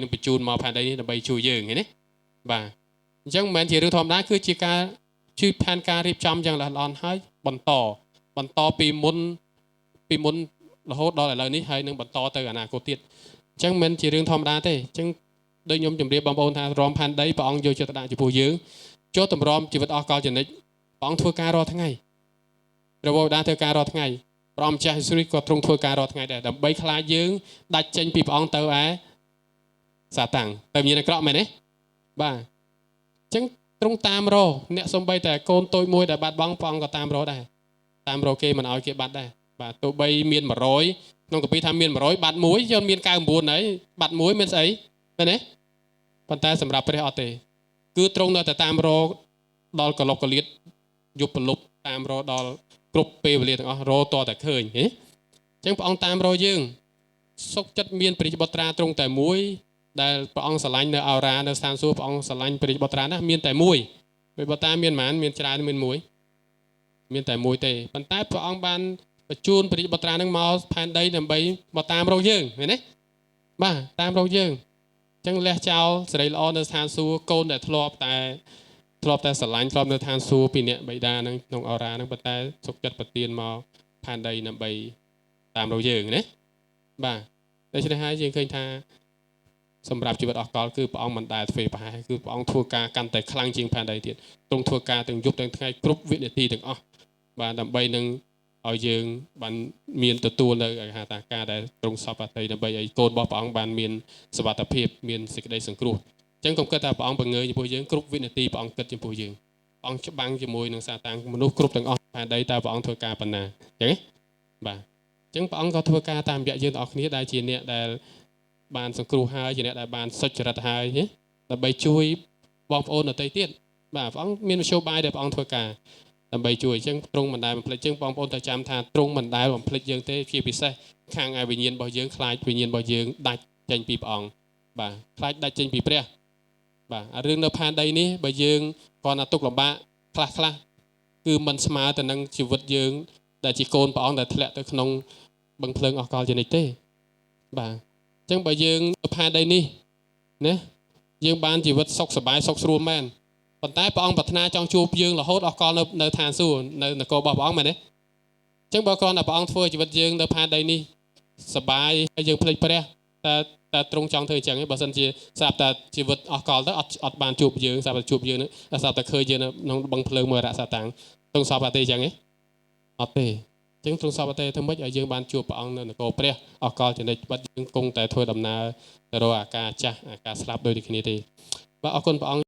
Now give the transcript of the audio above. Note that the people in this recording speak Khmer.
នឹងបញ្ជូនមកផែនដីនេះដើម្បីជួយយើងឃើញទេបាទអញ្ចឹងមិនមែនជារឿងធម្មតាគឺជាការជួយផែនការរៀបចំយ៉ាងល្អិតល្អន់ហើយបន្តបន្តពីមុនពីមុនរហូតដល់ឥឡូវនេះហើយនឹងបន្តទៅអនាគតទៀតអញ្ចឹងមិនមែនជារឿងធម្មតាទេអញ្ចឹងដូចខ្ញុំជម្រាបបងប្អូនថារំផែនដីព្រះអង្គយកចិត្តទុកដាក់ចំពោះយើងចូលតម្រាំជីវិតអស់កលចនិចព្រះអង្គធ្វើការរាល់ថ្ងៃព្រះវរបិតាធ្វើការរាល់ថ្ងៃព្រះអង្គម្ចាស់យេស៊ូវគ្រីស្ទក៏ទ្រង់ធ្វើការរាល់ថ្ងៃដែរដើម្បីខ្លាចយើងដាច់ចេញពីព្រះអង្គទៅឯសាតាំងទៅមានអាក្រក់មែនទេបាទអញ្ចឹងទ្រង់តាមរកអ្នកសំបីតែកូនតូចមួយដែលបាត់បង់ព្រះអង្គក៏តាមរកដែរតាមរកគេមិនឲ្យគេបាត់ដែរបាទទោះបីមាន100ក្នុងកាពីថាមាន100បាត់មួយយកមាន99ហើយបាត់មួយមានស្អីមែនទេប៉ុន្តែសម្រាប់ព្រះអត់ទេគឺទ្រង់នៅតែតាមរកដល់កលុកកលៀតយប់ប្រលប់តាមរកដល់គ្រប់ពេលវេលាទាំងអស់រកតតែឃើញហ៎អញ្ចឹងព្រះអង្គតាមរកយើងសុខចិត្តមានព្រះបុត្រាទ្រង់តែមួយដែលព្រះអង្គស្រឡាញ់នៅអរ៉ានៅស្ថានសួគ៌ព្រះអង្គស្រឡាញ់ព្រះបុត្រាណាស់មានតែមួយព្រះបុត្រាមានប៉ុន្មានមានច្រើនមានមួយមានតែមួយទេប៉ុន្តែព្រះអង្គបានបញ្ជូនព្រះបុត្រានឹងមកផែនដីដើម្បីមកតាមរកយើងឃើញទេបាទតាមរកយើងអញ្ចឹងលះចោលសេរីល្អនៅស្ថានសួគ៌កូនដែលធ្លាប់តែធ្លាប់តែស្រឡាញ់ធ្លាប់នៅឋានសួគ៌ពីអ្នកបិតានឹងក្នុងអរ៉ានឹងប៉ុន្តែសុខចិត្តប្រទានមកផែនដីដើម្បីតាមរកយើងណាបាទដូច្នេះហើយយើងឃើញថាសម្រាប់ជីវិតអស់កលគឺព្រះអង្គមិនដែលធ្វើប្រហែសគឺព្រះអង្គធ្វើការកាន់តែខ្លាំងជាងផែនដីទៀតទ្រង់ធ្វើការទាំងយប់ទាំងថ្ងៃគ្រប់វិនាទីទាំងអស់បាទដើម្បីនឹងឲ្យយើងបានមានទទួលនៅគេហៅថាការដែលទ្រង់សពអតីដើម្បីឲ្យកូនរបស់ព្រះអង្គបានមានសុវត្ថិភាពមានសេចក្តីសង្គ្រោះអញ្ចឹងកុំគិតថាព្រះអង្គបង្ងើចំពោះយើងគ្រប់វិនាទីព្រះអង្គគិតចំពោះយើងព្រះអង្គច្បាំងជាមួយនឹងសាតាំងមនុស្សគ្រប់ទាំងអស់ផែនដីតើព្រះអង្គធ្វើការប៉ុណ្ណាអញ្ចឹងបាទអញ្ចឹងព្រះអង្គក៏ធ្វើការតាមរយៈយើងទាំងអស់គ្នាដែលជាអ្នកដែលបានសង្គ្រោះហើយជាអ្នកដែលបានសុចរិតហើយណាដើម្បីជួយបងប្អូនដទៃទៀតបាទព្រះអង្គមានមធ្យោបាយដែលព្រះអង្គធ្វើការដើម្បីជួយអញ្ចឹងទ្រង់មិនដែលបំភ្លេចអញ្ចឹងបងប្អូនត្រូវចាំថាទ្រង់មិនដែលបំភ្លេចយើងទេជាពិសេសខាងឯវិញ្ញាណរបស់យើងខ្លាចវិញ្ញាណរបស់យើងដាច់ចេញពីព្រះអង្គបាទខ្លាចដាច់ចេញពីព្រះបាទអារឿងនៅផែនដីនេះបើយើងគ្រាន់តែទុកលំបាកខ្លះខ្លះគឺមិនស្មើទៅនឹងជីវិតយើងដែលជាកូនព្រះអង្គដែលធ្លាក់ទៅក្នុងបឹងភ្លើងអស់កលជានិច្ចទេបាទអញ្ចឹងបើយើងនៅផែនដីនេះណាយើងបានជីវិតសុខសប្បាយសុខស្រួលមែនប៉ុន្តែព្រះអង្គប្រាថ្នាចង់ជួបយើងរហូតអស់កលនៅនៅឋានសួគ៌នៅនគររបស់ព្រះអង្គមែនទេអញ្ចឹងបើគ្រាន់តែព្រះអង្គធ្វើជីវិតយើងនៅផែនដីនេះសប្បាយហើយយើងភ្លេចព្រះតើតើទ្រង់ចង់ធ្វើអញ្ចឹងទេបើសិនជាស្រាប់តែជីវិតអស់កលទៅអត់អត់បានជួបយើងស្រាប់តែជួបយើងស្រាប់តែឃើញយើងក្នុងបឹងភ្លើងមួយរក្សាតាំងទ្រង់សពអត់ទេអញ្ចឹងទេអត់ទេអញ្ចឹងទ្រង់សពអត់ទេធ្វើម៉េចឲ្យយើងបានជួបព្រះអង្គនៅនគរព្រះអស់កលចនិចបាត់យើងគង់តែធ្វើដំណើរទៅរកអាការចាស់អាការស្លាប់ដូចគ្នាទេបាទអរគុណព្រះអង្គ។